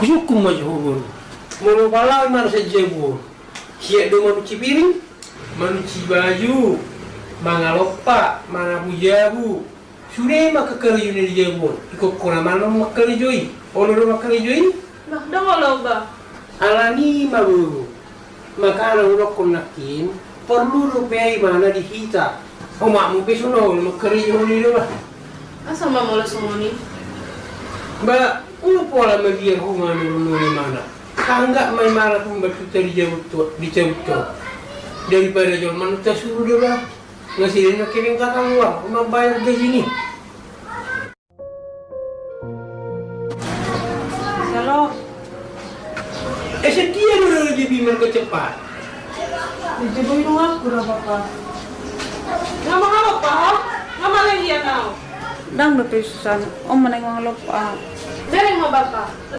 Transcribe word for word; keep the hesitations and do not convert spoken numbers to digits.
Husungkun ma jo ho boru. Molo pala manang sian jabu on, siap do manunci piring, manunci baju, mangalompa, manapu jabu. Sude ma karejo na di jabu on. Ingkon ho na manang mangkarejo i. Olo do mangkarejo i? Bah, ndang olo bah. Alani ma boru. Makana hudokkon nangkin, porlu dope imana di hita. Omakmu pe songon on, mangkarejo ho i do bah. Asa ma molo songon i? Bah, olo pola mabiar ho manurunurun imana. Tanggap ma imana pembantuta di jabu on, di jabu on. Daripada jolma na tasuru do bah. Nga sini na kirim kata luang, mambayar gaji ni. Halo. Eh, setia do di bimar kecepat. Di jabu i nunga aku ra bapa. Nga mangalompa ho? Nga malehian au? Ndang dope susan, on ma naeng mangalompa. Bereng ma bapa.